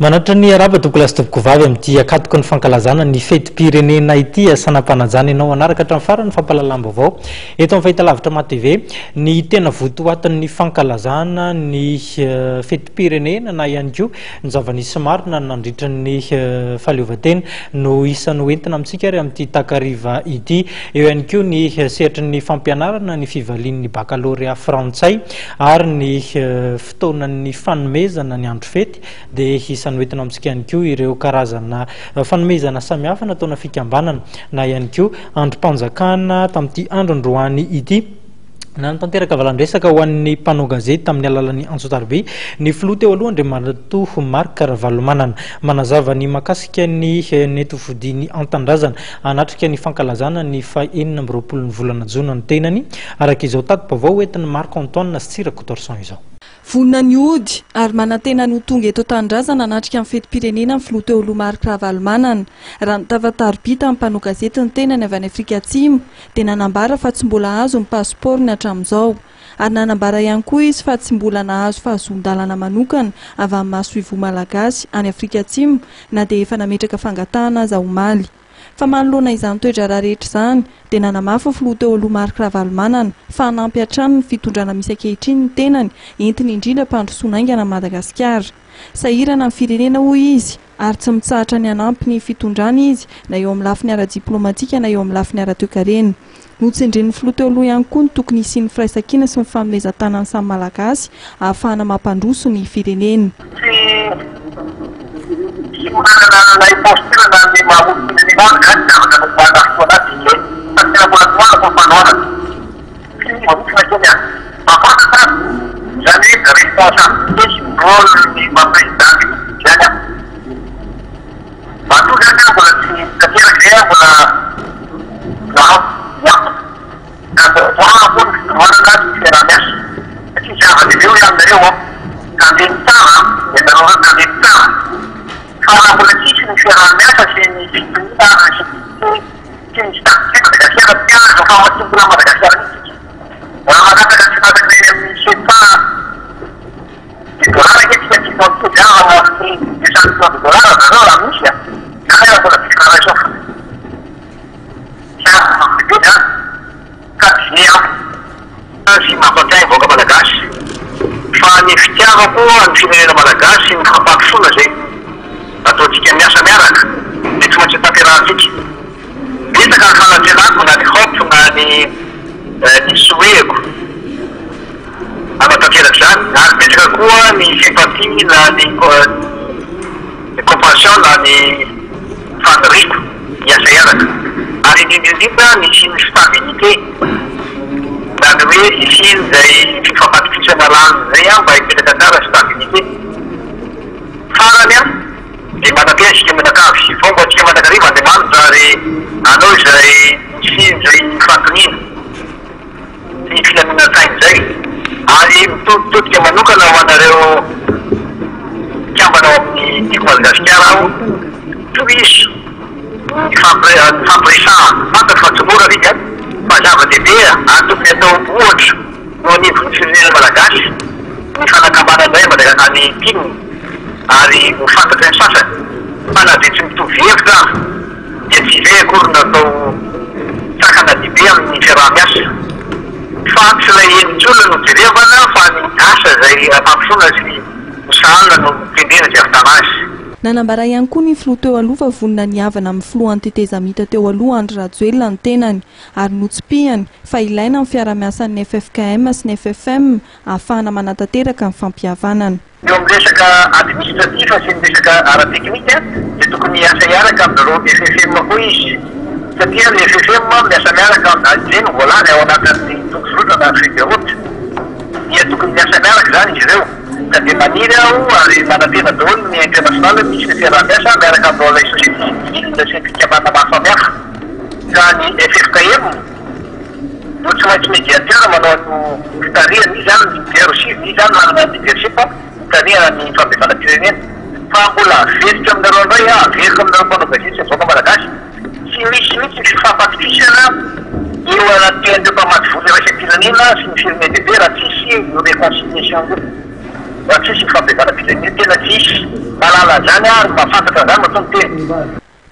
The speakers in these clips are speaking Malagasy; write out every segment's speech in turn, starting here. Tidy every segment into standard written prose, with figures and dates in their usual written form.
Manatitra ny arahaba tompokolahy sy tompokovavy amin'ity ankatoky ny fankalazana ny fetim-pirenena ity sanam-panajana ianao hanaraka hatramin'ny farany ny fampahalalam-baovao eto amin'ny fahitalavitra Ma TV. Ny tena votoatin'ny fankalazana ny fetim-pirenena na ihany koa ny zava-nisy marina nandritra ny fahaleovantena no isan'ny hoentina amintsika ary amin'ity takariva ity. Eo ihany koa ny sehatry ny fampianarana, ny fivalian'ny bakalorea frantsay ary ny fotoanan'ny fanomezana ny andro fety. Dia isan'ny hoentina amintsika ihany koa ireo karazana fanomezana samihafa nataona fikambanana na ihany koa andrim-panjakana tamin'ity andro androany ity. Nanatanteraka valan-dresaka ho an'ny mpanao gazety tamin'ny alalan'ny antso tarobia ny filoha teo aloha Andriamatoa Marc Ravalomanana. Manazava ny mahakasika ny nety ho fodiany an-tanindrazana hanatrika ny fankalazana ny faha-26 ny volana jona ny tenany, araka izao tati-baovao hoentin'i Marc Antoine sy Tsirakotorson izao. Vonona ny hody ary manantena ny ho tonga eto an-tanindrazana hanatrika ny fetim-pirenena ny filoha teo aloha Marc Ravalomanana. Raha nitafa tarobia tamin'ny mpanao gazety ny tenany avy any Afrika Atsimo dia nanambara fa tsy mbola azo ny pasipaorony hatramin'izao. Ary nanambara ihany koa izy fa tsy mbola nahazo fahazoan-dalana manokana avy amin'ny masoivoho malagasy any Afrika Atsimo na dia efa nametraka fangatahana aza omaly. Fa manoloana izany toe-draharaha rehetra izany, dia nanamafy ny filoha teo aloha Marc Ravalomanana fa hanampy hatrany ny fitondrana misy ankehitriny ny tenany, entiny indrindra hampandrosoana haingana an'i Madagasikara. Sahirana ny firenena hoy izy, ary tsy mitsahatra ny hanampy ny fitondrana izy na eo amin'ny lafiny ara-diplaomatika na eo amin'ny lafiny ara-toekarena. Notsindrin'ny filoha teo aloha ihany koa ny tokony hisian'ny firaisankina sy ny fanomezan-tanan'ny samy Malagasy ahafahana mampandroso ny firenena. Tsy tsy manana ilay posture na ny maha olom-pirenena azy izany ny zavatra nomana fotoana azy izy fa tena mbola tohanako ny fanohanana. Tsy miova mihitsy na kely aza. Mahafantatra aho izany hoe responsabilité sy ny rôle ny maha président ny République izany aho. Matoa zany aho mbola tsy tanteraka izay aho mbola miampy ka voavoahana moa ny fitohanana sy ny fiaraha-miasa satria zava-dehibe hoy aho aminareo an, tandremo tsara an, ianareo ireo tandremo tsara fa raha mbola tsisy ny fiaraha-miasa sy ny fitoniana ary ny sécurité sy ny stabilité Madagasikara tsy azo famatsiam-bola Madagasikara mihitsy isika raha mangataka tsy latsaka eny amin'ny CFA Ny dollar ange tsika tsy mitovy aminy amin'ny 200 millions de dollars zareo raha misy a! Na raha mbola déclaration fotsiny tsy azo fampidina zany ka tsy ampy. Sy mampatsiahy ny vahoaka malagasy fa ny fitiavako an'ny firenena malagasy sy ny fampandrosoana izay ataontsika miasa miaraka dia tsy maintsy tanterahantsika. Betsaka ny fanantenako na ny hope na ny ny souhait-ko. Hanatanteraka izany ary betsaka koa ny sympathie na ny ny compassion na ny faniriako hiasa hiaraka ary indrindra indrindra ny hisian'ny stabilité izany hoe hisian'izay fifampatokisana lalina izay mba hipetraka tsara stabilité. Farany an, dia manantena isika mianakavy fa homba antsika mandrakariva Andriamanitra ary hanao izay hisian'izay fahatoniana. ny filaminan-tsaina izay ary mitoditodika manokana ho anareo mpikambana ao amin'ny Tiako Madagasikara aho, tohizo ny fampiresahana, fantatro fa tsy mora ilay izy fa zava-dehibe ary tokony atao ohatra eo anivon'ny firenena malagasy ny fanakambanana indray ny tim ary ho fantatry ny sasany fa na dia tsy mitovy hevitra aza dia tsy izay akory no atao sakana lehibe amin'ny fiaraha-miasa fa tsy ilay endrik'olona no jerevana fa ny asa izay ampandrosoana sy hosahanina no tendrena izay ahavitana azy. Nanambara ihany koa ny filoha teo aloha fa vonona ny hihavana amin'ny filohan'ny tetezamita teo aloha Andry Rajoelina ny tenany ary notsipihany fa ilaina ny fiarahamiasan'ny ffkm sy ny ffm ahafahana manatanteraka ny fampihavanana. Eo amin'ny resaka administratif sy ny resaka ara-teknika dia tokony hiasa hiaraka amin'ireo ffm koa izy satria ny ffm miasa miaraka amin'ny, izay no voalaza ao anatin'ny tondrozotra na feuille de route, dia tokony miasa miaraka izany izy ireo ka dia maniry aho ary manantena daholo ny international misy ny fiaraha-miasa miaraka amin'ireo société civile sy ny fikambanana maro samihafa ka ny ffkm No tsy maintsy mediateur manao an'io fitarihana io zany leader aussi izy zany manana leadership hitarihana ny fampihavanam-pirenena. Fa mbola averiko aminareo indray aho, averiko aminareo mpanao gazety sy ny vahoaka malagasy, tsy misy mihitsy ny fifampatokisana eo anatrehan'ireo mpamatsy vola iraisam-pirenena sy ny firenen-dehibe raha tsisy io réconciliation io. Raha tsisy io fampihavanam-pirenena io tena tsisy mahalala an'izany aho ary mahafantatra an'izany matoa miteny.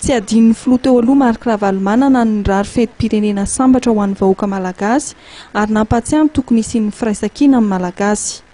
Tsy adinon'ny filoha teo aloha Marc Ravalomanana ny nirary fetim-pirenena sambatra ho an'ny vahoaka malagasy ary nampahatsiahy ny tokony hisian'ny firaisankina amin'ny Malagasy.